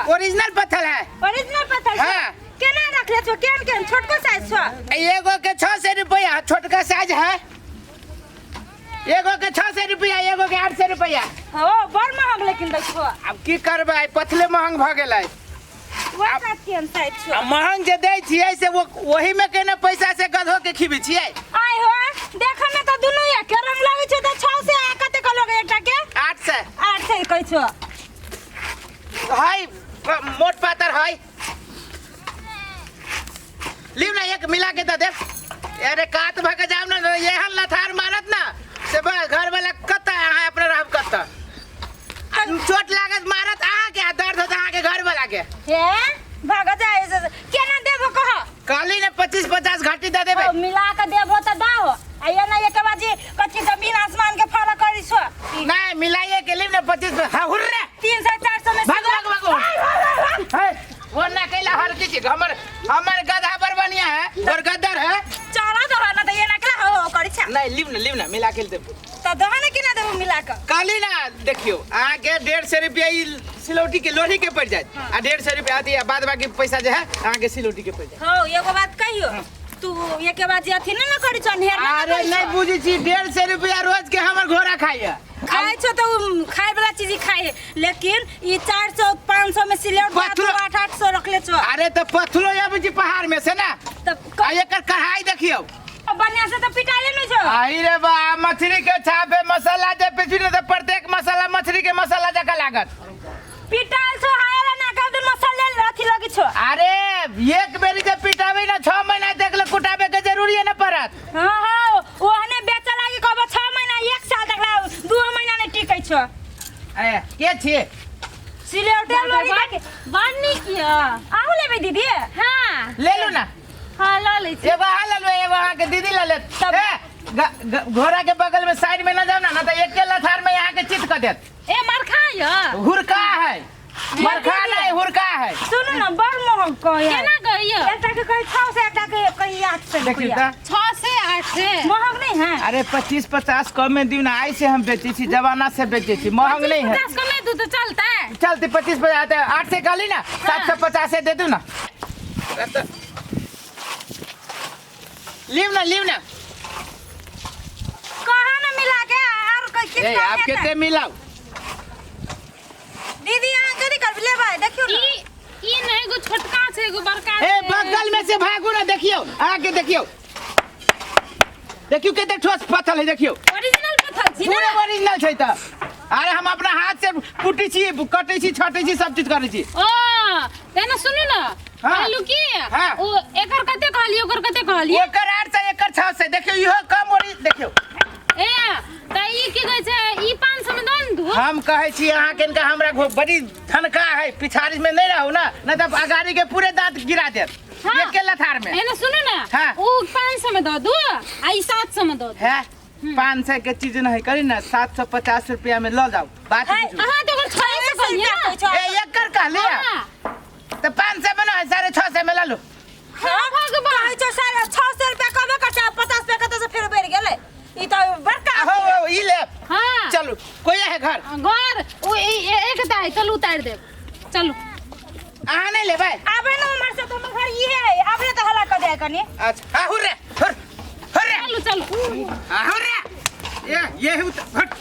Original पत्थर है। Original पत्थर छौ? हाँ। केना रखले छौ? केहन केहन छोटको साइज छौ? एगो के 600 रुपया, छोटका साइज है। एगो के 600 रुपया, एगो के 800 रुपया। हो, बड़ महग लेकिन दै छौ। आब की करबै, पथले महंग भऽ गेलै। वएह साथ केहन साइज छौ? आ महंग जे दै छियै से वो ओही में केने पैसा से गधो के खिबै छियै। आय हो, देखऽ में तऽ दुनू एके रंग लागै छौ। तऽ 600 आ कते कहलक एकटा के? 800। 800 कहै छौ। है मोट पातर है। लिव ना, एक मिला के दे देब। अरे कात भऽ के जाब ना, एहन लथार मारत ना से बस घर वाला कत्ता, अहाँ अपना रहब कत्ता। चोट लागत मारत अहाँके आ दर्द होत अहाँके घर वाला के। हे भाग जाए से केना देबो कह? कहली ने 25-50 घाटी दे देबै। ओ, मिला के देबो तऽ दाहो आ ये ना एक बाजी कथी जमीन आसमान के फरक करी छो। नहीं, मिलाइए के लिव ना 25। हाँ, हुर्रे 300-400 में। भागो भागो भागो। हे, वो ना कैला हर किसी हमर हमर गधा पर बढ़िया है और गद्दर है। चला दो ना तऽ ये ना केला हो करी छा। नहीं, लिव ना, लिव ना, मिला के देबो। तऽ दहो ना, केना देबो मिला के? कहली ना, देखियो अहाँके 150 रुपया ई सिलौटी के लोढ़ी के पड़ जायत आ 150 रुपया अथी आ बाद बाकी पैसा जे है अहाँके सिलौटी के पड़ जायत। हो, एगो बात कहियो, तू एके बार जे अथी नहीं ना करी छो, ढेर ना अरे करी नहीं छो। बुझी छी, 150 रुपया रोज के हमर घोड़ा खाइए। खाए छो तो उ खाए वाला चीज ही खाए है, लेकिन ई 400-500 में सिलेट 800-800 रखले छो। अरे तो पत्थरो आबै छी पहाड़ में से ना। तब आ एकर कढ़ाई देखियौ। बढ़िया से तो पिटाले नहीं छो। आई रे बा, मछली के छापे मसाला जे पिसी ने तऽ प्रत्येक मसाला मछली के मसाला जकाँ लागत। पिटाल छो हायला ना कर दिन मसाले अथी लगी छो। अरे एक बेरी जे पिटाबे ना 6 महीना तक ले कुटाबे के जरूरी है ना पड़त। हाँ हाँ, ओहने बेचे लागी कहबो 6 महीना 1 साल तक ला 2 महीना नहीं टिकै छो। ए के छी? सिलेटे लोरी के बड़ नीक यऽ। आहू लेबै दीदी? हाँ। ले लू ना। हाँ, लऽ लै छी। एगो अहाँ लऽ लू, एगो अहाँके दीदी लऽ लेत। तब- ए, घोड़ा के बगल में साइड में न जाओ ना, ना तो एके लथार में यहाँ के चित कर देत। ए मरखा यऽ। हुरका है, मरखा नहीं, हुरका है। सुनू ना, बड़ महग कहै। केना कहैया? एकटा के कहै 600, एकटा के कहै 800 देखियौ रुपैआ। तऽ। 600 800। महग नहीं है? अरे 25-50 कम में दियो ना, आई से हम बेचे छी, जमाना से बेचे छी, महंग नहीं है। 50 कम में दू तो चलता है। चलती 25-50, 800 कहली ना, 750 से दे दू ना। लीव ना, लीव ना। कहाँ ना मिला के और कोई किस ए, काम आप हेतै? कते मिलाऊ? दीदी अहाँ कथी करबै लेबै देखियौ ने। ई ई ने एगो छोटका छै एगो बड़का ए छै। बगल में से भागू ना, देखियो आके देखियो, देखियो कते ठोस पत्थर है, देखियो। ओरिजिनल पत्थर छी ना? पूरे ओरिजिनल छै त। अरे हम अपना हाथ से कुटी छी, कटै छी, छटै छी, सब चीज करै छी। ओ तेना सुनू ना। हाँ। कहलू की? हाँ। ओ एकर कते कहलियै, ओकर कते कहलियै? ओकर 800, एकर 600। देखियो इहो कम ओरी देखियो। ए त ई की कहै छै, ई 500 में दऽ ने दू। हम कहै छी अहाँ के इनका हमरा बड़ी धनका है, पिछाड़ी में नहीं रहू ना, नहीं तो अगाड़ी के पूरे दांत गिरा देत। हाँ। एके लथार में। एने सुनू ना। हाँ। ऊ 500 में दऽ दू आ ई 700 में दऽ दू। है 500 के चीज नहीं करी ना, 750 रुपया में ल जाओ। बात है, बुझू। अहाँ तो ओकर 600 कहलियै ना। ए एकर कहलियै। हाँ। तो 500 में ना है, 650 में ल लू। हाँ, भगवान। कहै छौ 650 रुपया कमे कर छै, 50 रुपया कतौ से फेर बढ़ि गेलै। ई तऽ बड़का हो, हो, ई ले। हाँ। चलू, कोई है घर? घर, ओ, एक दाइ, चलू उतारि देब। चलू। अहाँ नहीं लेबै? आबे ने उम्हर से, तऽ हमर घर इहे है, आबे तऽ हल्ला कऽ जाय कनी। अच्छा, हाँ, हुर्रे, हुर, हुर्रे। चलू, चलू। हाँ, हुर्रे। ये, ये हट।